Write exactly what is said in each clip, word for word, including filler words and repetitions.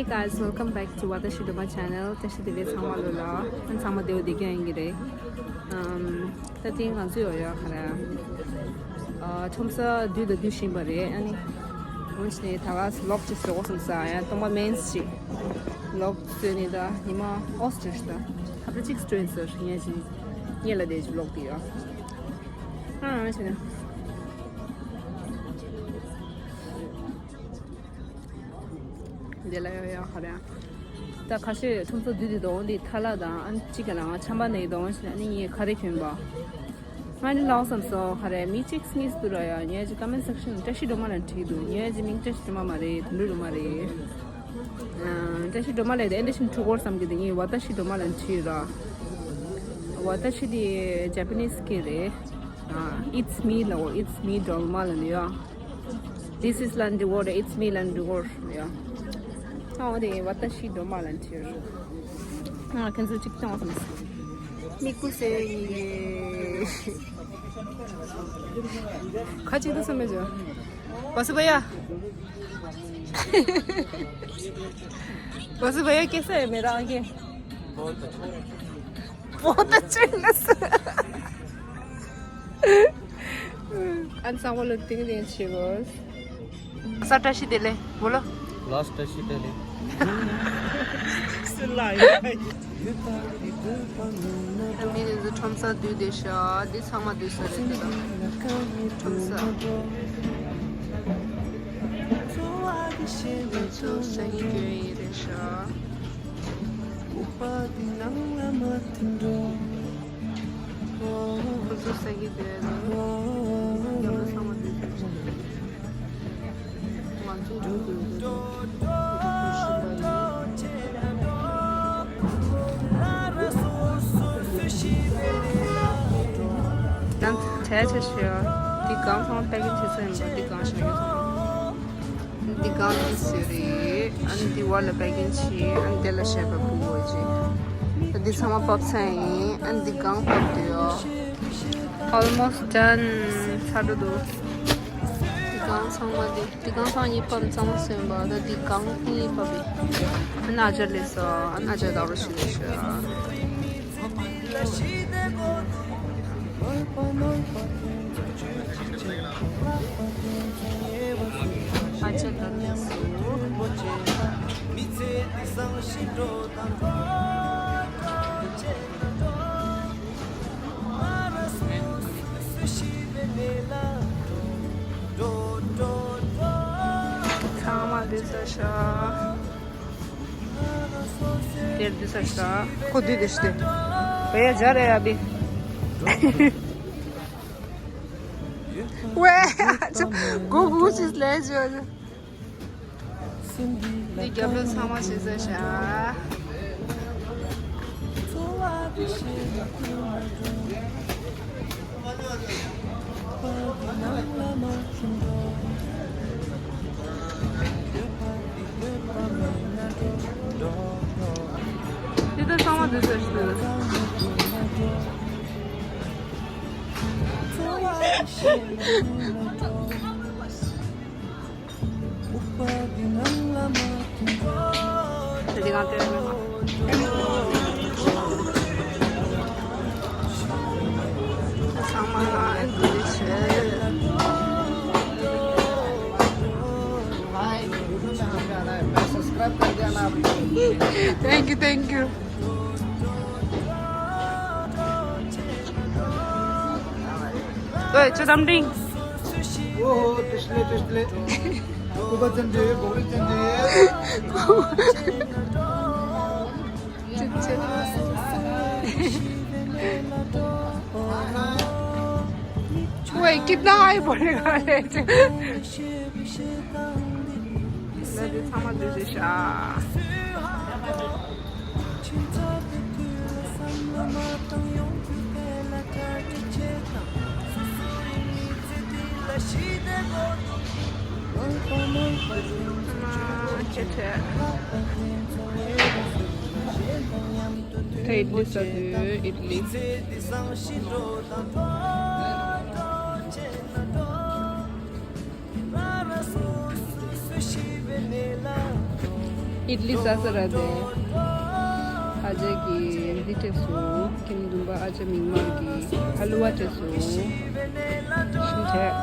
Guys, welcome back to Watashi Doma channel. བཀྲ་ཤིས་བདེ་ལེགས་ཚང་མ་ལོ་ལ། ཨ་ཚང་མ་བདེ་པོ་བདེ་རྐྱང་ཡིན་གྱི་རེད། ཨམ། ད་ཐེངས་ང་ཚོ་ཡོད་ཡོད་ག་རེ། ཨ། ཁྲོམ་ས་བསྡུས་དང་བསྡུ་བཞིན་པ་རེད། ཨ་ནི། འོན་ཀྱང་ནི་ད་ག་ལོག་ཅིག་བཟོ་དགོས་བསམ་ས། ཡང་སྟོང་པ་མེན་ཞིག་ལོག་བཟོས་ནས་ད་ཉི་མ་ཨོ་སི་ཊི་རེད་ད། ཧབ་ཏ་གཅིག་སྤྲོད་ཟེར་ངས་ཅིག་ཉེ་ལ་བསྡད་ཅིག་ལོག་དེ་ཡོད། ཨ་ཨ་བྱས་ན། འདི་ལ་ཡོད་ཡོད་ག་རེ། ད་ཁ་ཤས་ཁྲོམ་ས་བསྡུས་དེ་དོང་འདི་ཐ་ལ་དང་ཨ་ནི་གཅིག་ག་ལ་ང་ཆམ་པ་ནས་དོང་ཞིག་ཨ་ནི་ངས་ག་རེ་གྱོན་པ། ང་ནི་ལའོ་བསམ་སོང་ག་རེ། མི་གཅིག་གཉིས་འདུག་ར་ཡ། ངས་ཅིག་ཀོ་མེན་ཊི་སེག་ཤན་བཀྲ་ཤིས་སྒྲོལ་མ་ལ་བྲིས་འདུག་ངས་ཅིག་མིང་བཀྲ་ཤིས་སྒྲོལ་མ་མ་རེད། དོན་གྲུབ་སྒྲོལ་མ་རེད། ཨ། བཀྲ་ཤིས་སྒྲོལ་མ་ལ་དེ་ཨེ་འདྲ་ཞིག་འཁྲུག་སྐོར་བསམ་གི་འདུག་ངས་ཝ་ཏ་ཤི་སྒྲོལ་མ་ལ་བྲིས་ར། ཝ་ཏ་ཤི་དེ་ཇ་པ་ནིས་སྐད་རེད། ཨ། It's me ལའོ། It's me སྒྲོལ་མ་ལ་ནི་ཡ། This is Landuor, it's me Landuor. Yeah. ཨོ་དེ་ཝ་ཏ་ཤི་སྒྲོལ་མ་ལ་ནི་ཆེར། ཨ་ཁན་ཚོ་གཅིག་ཏང་བསམ། མིག་ཁུ་སེ་ཡི། ཁ་ཅིག་ཏུ་སོ་མེ་ཇོ། बस भैया। बस भैया कैसा है मेरा आगे? बहुत अच्छे हैं। ཨན་ཚང་མ་ལ་ཏིང་ཏིང་ཆེ་གོ། ས་བཀྲ་ཤིས་བདེ་ལེགས་བོ་ལོ། ལ་བཀྲ་ཤིས་བདེ་ལེགས། སུ་ལ་ཡོད། མི་རེ་ཟུ་ཁྲོམ་ས་བསྡུས་བསྡད་ཤག་འདི་ཚང་མ་བསྡུས་ས་རེད་འདི་དང་། ཁྲོམ་ས། ང་ཚོ་སང་ཉིན་སྐྱོད་ཡིན་རེད་ཤག་ཁོ་ཚོ་ཟ་གི་འདུག་ཡ་ལ་ཚང་མ་འདུག་ང་ཚོ་འགྲོ་དགོས་འདུག་ད་བྲེལ་ཆེ་ཤོས་འདི་གང་ཚང་པེ་ཀིང་བྱེད་ས་ཡིན་པ། འདི་གང་བཞག་ཡོད་ཚང་མ། འདི་གང་འདི་ཟེར་རེད། ཨ་ནི་འདི་བར་ལ་པེ་ཀིང་བྱེད། ཨ་ནི་དེ་ལ་ཞབས་པ་ཕུ་དགོས་ཀྱི། ད་འདི་ཚང་མ་པབ་ཚང་ཡིན། ཨ་ནི་འདི་གང་པབ་དུ་ཡོད། Almost done. ཚར་འགྲོ་འདུག་འདི་གང་ཚང་མ་འདི། འདི་གང་ཚང་གཉིས་པབ་ཚང་མ་སོན་པ། ད་འདི་གང་གཉིས་པབ་ཡིན། ཨ་ནི་ཨ་ཅག་ལས་སོ། ཨ་ནི་ཨ་ཅག་ད་རུ་ཞུ་ལས་ཤོད། ཚང་མ་འདུས་ས་ཤག་དེར་འདུས་ས་ཤག་ཁོ་འདུས་དེ་ཤི་དེ། བེ་ཡ་ཇ་རེ་ཡ་བི། ཝེ། གུ་གུ་ཅིས་ལེ་ཇོ། འདི་རྒྱབ་ལོགས་ཚང་མ་བྱེད་ས་ཤག་འདི་ད་ཚང་མ་འདུས་ས་ཤག Thank you, thank you. ལོས་ཅི་དམ་འབྲིང་། ཨོ་ཧོ། བཀྲ་ཤིས་བདེ་ལེགས། བཀྲ་ཤིས་བདེ་ལེགས། སྐུ་པར་ཅན་དེ་གོ་རེ་ཅན་དེ། ཅི་ཅི། ཝེ་ཀིཏ་ན་ཧའི་བོ་ལེ་ག་ལེ་ཅི། ལ་དེ་ཚང་མ་འདུས་ཤག་ཨ་ཁྱེད་ཁྱེད། ད་ཨིད་ལི་ཟ་དུས་ཨིད་ལི། ཨིཌ་ལི་ཟ་ས་ར་དེ། ཨ་ཅག་གིས་འདི་སྤྲད་སོང་། ཁེ་ནི་དུམ་པ་ཨ་ཅག་མིག་དམར་གྱིས་ཧ་ལུ་བ་སྤྲད་སོང་། ཞིམ་ཐལ།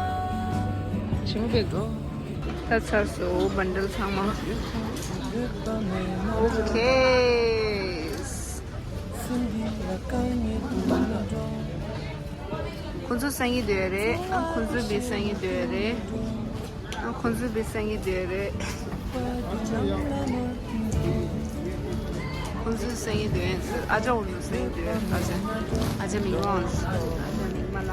ཞིམ་པོ་འདུག་ད་ཚར་སོང་བན་ཌལ་ཚང་མ། ཨོ་ཁེ། ཁོང་ཚོ་སང་ཉིན་སྡོད་རེད། ཨ། ཁོང་ཚོ་བི་སང་ཉིན་སྡོད་རེད། ཨ། ཁོང་ཚོ་བི་སང་ཉིན་སྡོད་རེད། ཁོང་ཚོ་སང་ཉིན་སྡོད་ཡིན། ཨ་ཅག་འོང་དུས་སང་ཉིན་སྡོད་རེད། ཨ་ཅག་ཨ་ཅག་མིག་དམར་འོང་དུས། ཨ་ཅག་མིག་དམར་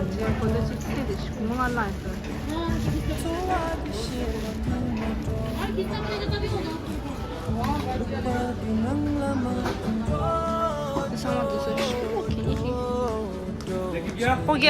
ལགས། ཁོ་ཚོ་གཅིག་ཁྱེར་ཏེ་ཞིག་མོ་ང་ལ་ཡིན་ས། ཚང་མ་དུས་སུ་ཤུགས་ཀྱིས་ཨོ་རྒྱ། ཨོ།